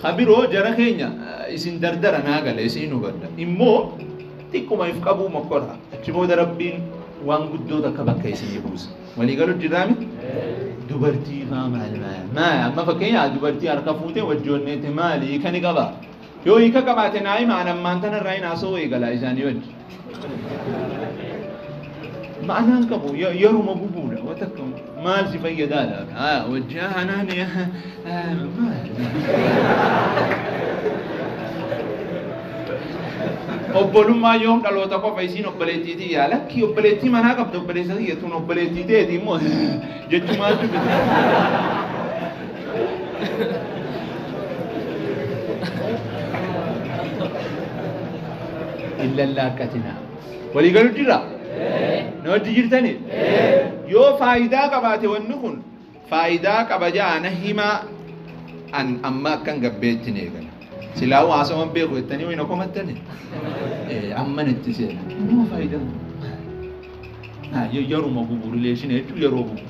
Kabiroo jara keenya isin dardara naa gala isin hubadha. Immoo xiqquma if qabuu mokkora. Achi booda Rabbiin waan guddoo takka bakka isinii buusa. Walii galu jirraami? Dubartii maa maal maal maal amma fakkeenyaa dubartii harka fuutee wajjoonneete maali hiika ni qaba. Yoo hiika qabaate naa hima an ammaan tanarraa hin haasa'uu eegala isaanii wajji. Ma'anaan qabu yeruma gubuudha waan takka maal si fayyadaadha. Wajji anaan maal. Obbolummaa yoom dhaloota qofa isiin obboleettiitii yaa lakkii obboleettii manaa qabda obboleessa kiyya tun obboleettii ta'eeti immoo jechuu maaltu fida. Illallaaqqatinaa. Walii galu jira? Na wajji jirtani? Yoo faayidaa qabaate wanni kun faayidaa qaba ja'a na himaa an amma akkan gabbeetti ni eegala. Silaa haasawan beeku jettanii wayina komattani? Amman itti seena. Immoo faayidaa. Yeruma gubu rileeshinii jechuun yeroo gubu.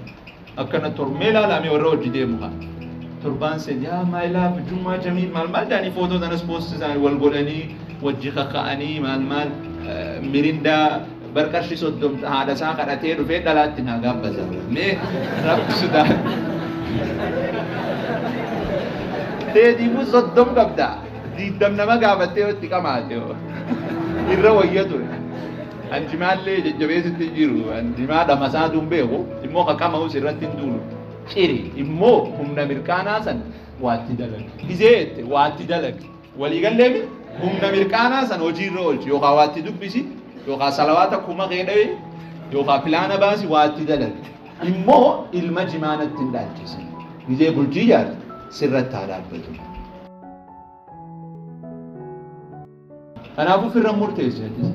Akkana tormee ilaalame warra hojii deemu kana. Torbaan sadi yaa my love jummaa jamiil maal maal jedhanii footoo sanas poost isaanii wal godhanii wajji kaka'anii maal maal mirindaa bar qarshii 30 haadha isaa kadhatee dhufee dhalaatti naa gaabbata. Mee rabbi sodaadhu. Teetiifuu 30 qabda. 20 nama gaafattee yoo itti qamaate irra wayya ture. Anjimaallee jajjabeessitti jiru. Anjimaa dhamasaatu hin beeku. Immoo qaqama'us irratti hin duulu. Ciri immoo humna mirqaanaa san waatti dalagi. Gizee jette waatti dalagi. Waliigalleemi humna mirqaanaa san hojiirra oolchi. Yookaan waatti dubbisi, yookaan salawaata kuma kee dhawe, yookaan pilaana baasi waatti dalagi. Immoo ilma jimaanatti hin dhaalchisin. Gizee bultii ijaarte sirratti haa dhaabbatu. Kanaafuu firra murteessi atis.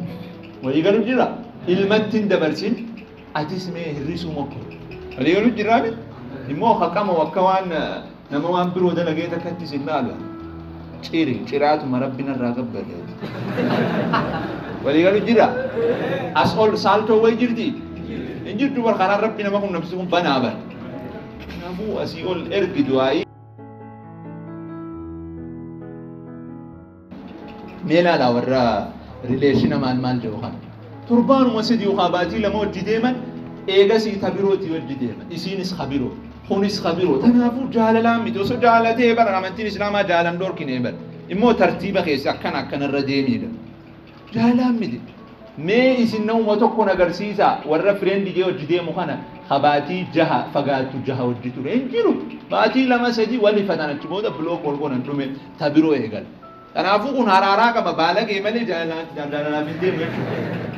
Waliigalu jira. Ilmatti hin dabarsin atis mee hir'isuu mokkoo. Waliigalu jiraami? Immoo haqama akka waan nama waan biroo dalagee takkatti sin laalu. Ciri ciraatuma rabbi narraa gabbate. Waliigalu jira. As ol saaltoo wayi jirti. Hin jirtu bar karaan rabbi nama qunnamsisu kun banaa bar. Kanaafuu asii ol ergi du'aayii. Mee ilaalaa warra rileeshina maal maal jedhu kana. Torbaanuma sadi yookaan baatii lama hojii deeman eegasii ta birooti hojii deeman. Isiinis ka biroo. Kunis ka biroo. Kanaafuu jaalalaan miti. Osoo jaalatee bara amantiin Islaamaa jaalan dhorkine bara. Immoo tartiiba keessa akkana akkanarra deemiidha. Jaalalaan miti. Mee isin namuma tokkoon agarsiisaa warra fireendi jee hojii deemu kana ka baatii 6 fagaattu 6 hojii ture hin jiru. Baatii 2 3 wal ifatan achi booda bilook wal godhan dhume ta biroo eegala. Kanaafuu kun haraaraa qaba baalagee malee jaalalaaf hin deemu jechuudha.